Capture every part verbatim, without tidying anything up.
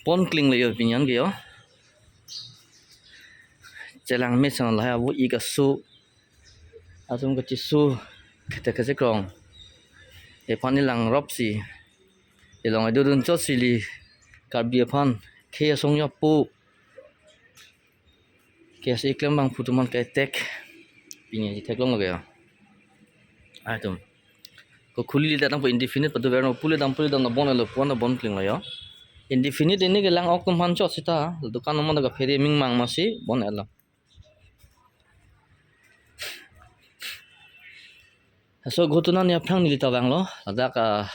Pon klinglo yo pini an ke yo. Chelang mesen lahai avo ik aso atum kachisu kete kachekrong. Ephan ilang rop si ilong edu dun chot si ili Karbi aphan khei asong yapo. K S A klem abang putuman kai tek. Pini aji theklong lage ya. Atum. Ko khuli li datang po indefinite patu verno pule dam pule dam na bon alo puan na bon klinglo ya. Indefinite ini ke lang ok tum han chot sita. Dukan naman daga phere ming mang masi bon alo. So ghotona ni aphrang neli ta vanglo. Ladak a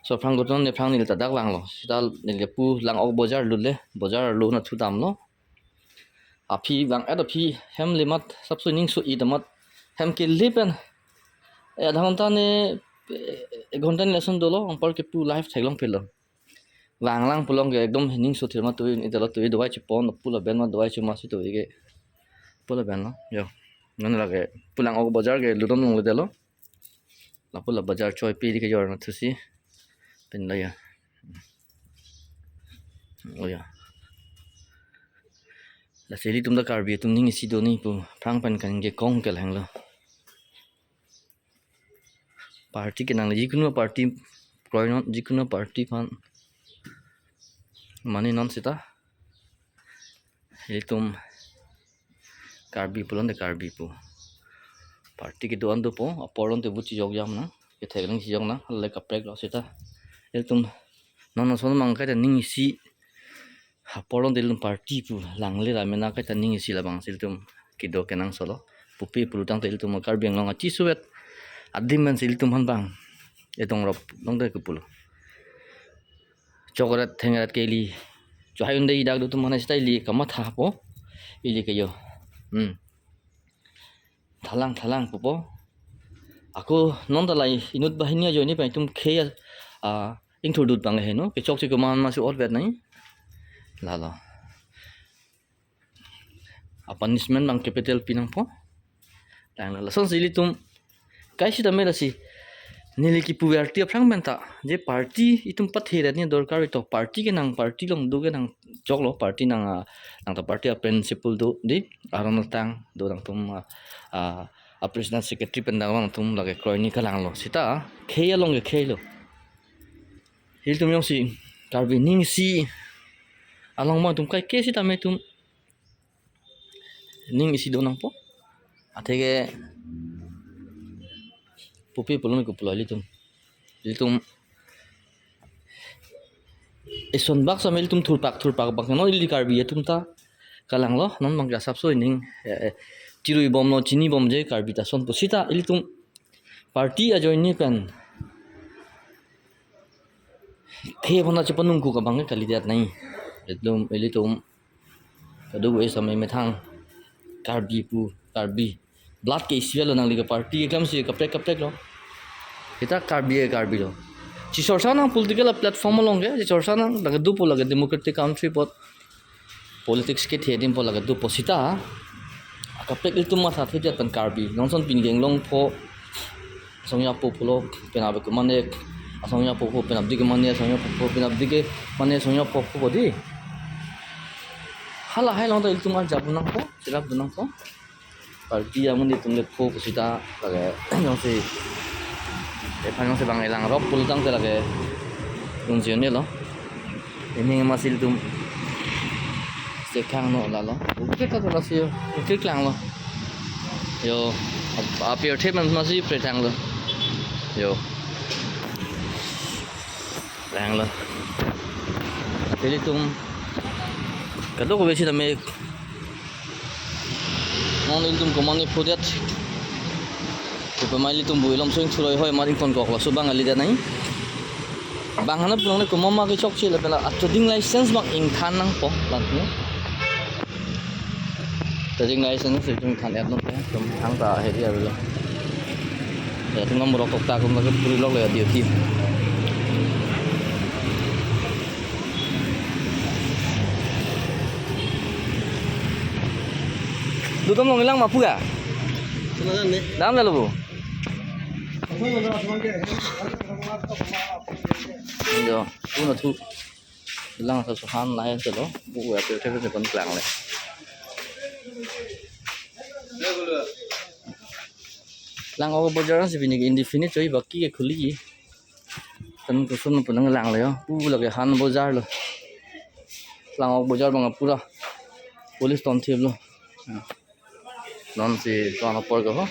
so aphrang ghotona ni aphrang neli ta dak vanglo. Sita neli pu lang ok bojar lule, bojar lo na thu damlo. Aphi vang et aphi hem lemat sapso ningso i damat hem kele pen. Eh, adha ghonta ne, eh, ek ghonta ni lason dolo, anpar ke pu live theklong phelo. Vang lang pulo ke ekdom ningso thir ma tui, italo tui dawai chipon, pu laben ma dawai chuma si tui ke. Pu laben lo, yo. Non lake, pu lang ok bojar ke ludom longle detlo. Lapu la bojar choi pe di kejor na thusi. Pen la ya. Oh ya. Lasi ilitum ta Karbi atum ning isi do ni pu aphrang pen kan ke kong ke lang lo. Party kenang le jikunu party kroi non jikunu party aphan mane non sita. Ilitum Karbi pulote Karbi pu. Party kedo-an dopo, apor lonte vote chijok jam na, kethek ling chijok na, le kaprek lo sita. Ilitum non non son mang kaita ning isi, apor lonte ilitum party pu, langle ra mena kaita ning isi labang si ilitum kedo kenangsot lo. Pupe pulotangte ilitum Karbi Anglong achisu vet adim pen si ilitum aphan bang etong rop longte kepulo. Chokret thengret ke ili. Chohai un-e idak do atum mane sita ili kamatha po. Ili ke yo. Hmm. Thalang thalang pupo. Ako non ta lai inut banghini ajoine pen itum khei a ingthur dut bang heno. Kechok si komat masi ot vet nai. Lalo. A punishment bang capital pinangpo. Lang lason si ilitum kai sitame lasi neli kipu verti aphrang pen ta je party itum pathe ret ni dorkar ito party kenang party along do kenang choklo party nang a nang ta party a principle do di aron tang do nangtum a, a, a president secretary pen dang nangtum lake kroi ni kalanglo sita khei along ke khei lo. Ilitum jongsi Karbi ning isi along ma tum kai ke sitame tum ning isi do nangpo. Atheke pupe pulo ni ke pulo ilitum. Ilitum eson bak sitame ilitum thurpak thurpak bak non ili Karbi atum ta kalanglo non bang asapso ining eh, eh, chirui bomlo chini bomje Karbi ta son pusita ilitum party ajoine pen khei aphan ta chepanung ku kabang ke kalidet nai. Ilitum ilitum kadu esa me methang Karbi pu Karbi blood ke isi lo nangli ke party ke klam si kaprek kaprek lo. Kita Karbi ke Karbi lo. Chichorsa nang political platform along ke chichorsa nang lake dopo lake democratic country apot politics kethe adim apot lake dopo sita. Akaprek ilitum matha thedet pen Karbi nongson pini ke inglong pho asong yapo pulo penap ke mane asong yapo pho penap di ke mane asong yapo pho penap di ke mane asong yapo pho di. Hala hai long ta ilitum arjap nangpo chirap nangpo. Party amun di tum le pho pusita lake jongsi ephan jongsi bang elang rop pulotangte lake unjin ne lo. Ining masi ilitum sekhang no lalo. Ukre ta lasi yo. Ukre klanglo. Yo, ap- apir the man masi prethanglo. Yo. Langlo. Ilitum kadokave sitame non ilitum komat ni phudet. Kopi ma ilitum bu ilom sung churoi hoi maring konkok laso bang alidet nai. Bang hana pulang le komat ma kechokche le pela a trading license bang ingthan nangpo bang ni. Trading license ilitum ingthan et nangpo. Tum hang ta hedi avelo. Ya tum morok tok ta kum lagi puri lok le duty. Dudam long ilang ma pu ga? Dam le lo bu. Yo, pu na thu. Lang sa suhan lain selo. Bu ya pe pe pe kon klang le. Lang ok bojar si pini indefinite choi, baki ke khuli. Tan kusum punang lang le yo. Pu lake han bojar lo. Lang ok bojar bang pura police ton thip lo. Non si tuan apor ko ho.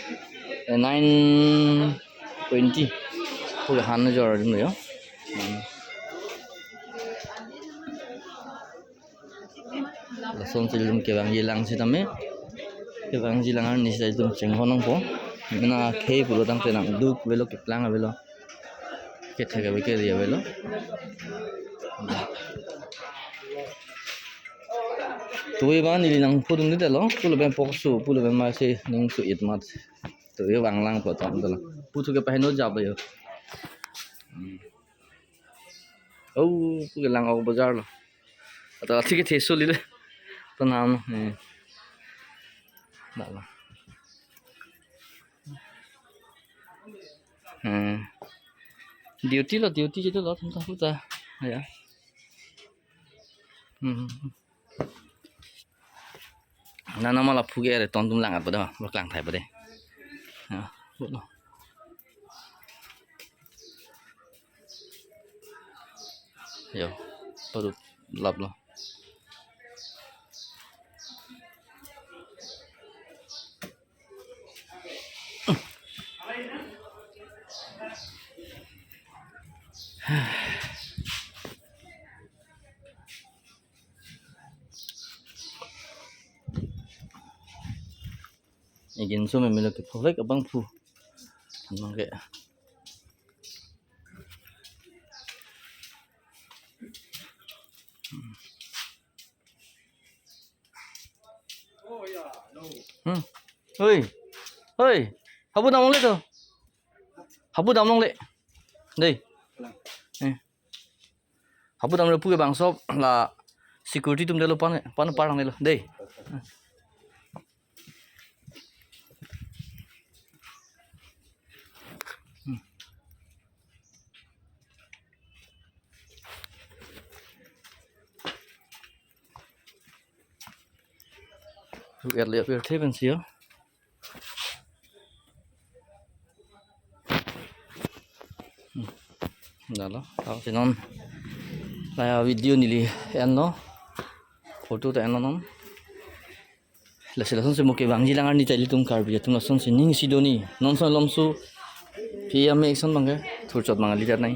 Eh, nine twenty. Pura han jor dun yo. Hmm. Lason si ilitum kevangji lang sitame. Kevangji lang arni si ilitum chenghon nangpo. Mena khei pulo tangte nangduk avelo, keplang avelo. Kethek ave, keri avelo. Tui ba neli nangpudun dite lo, pulo pen pokso, pulo pen masi ning su-et mat. Tui bang lang po tam to lo. Puthu ke paheno jap yo. Hmm. Oh, pu ke lang ok bojar lo. Ata thik the suli le. To nam no. Hmm. Dak lo. Hmm. Duty lo, duty jitu lo, tanta huta. Ya. Hmm. Nana mala phu ke re ton tum lang at pada, ba klang thai pada. Ya, bu lo. Yo, baru lap lo. Again, so memelo ke phovek abang phu. Abang ke. Hmm. Oi. Oi. Habu dam longle to. Habu dam longle. Dei. Eh. Habu dam longle pu ke bangso la security atum delo pan pan parlang delo. Dei. Hmm. Ru er le er the pensi yo. Hmm. Dak lo, tangte non. La ya video neli enlo. Photo ta enlo non. Lasi lason si mo kevangji lang arni ta ilitum Karbi atum lason si ning si doni. Non son lom su. Pi ya me son bang ke. Thurchot bang leader nai.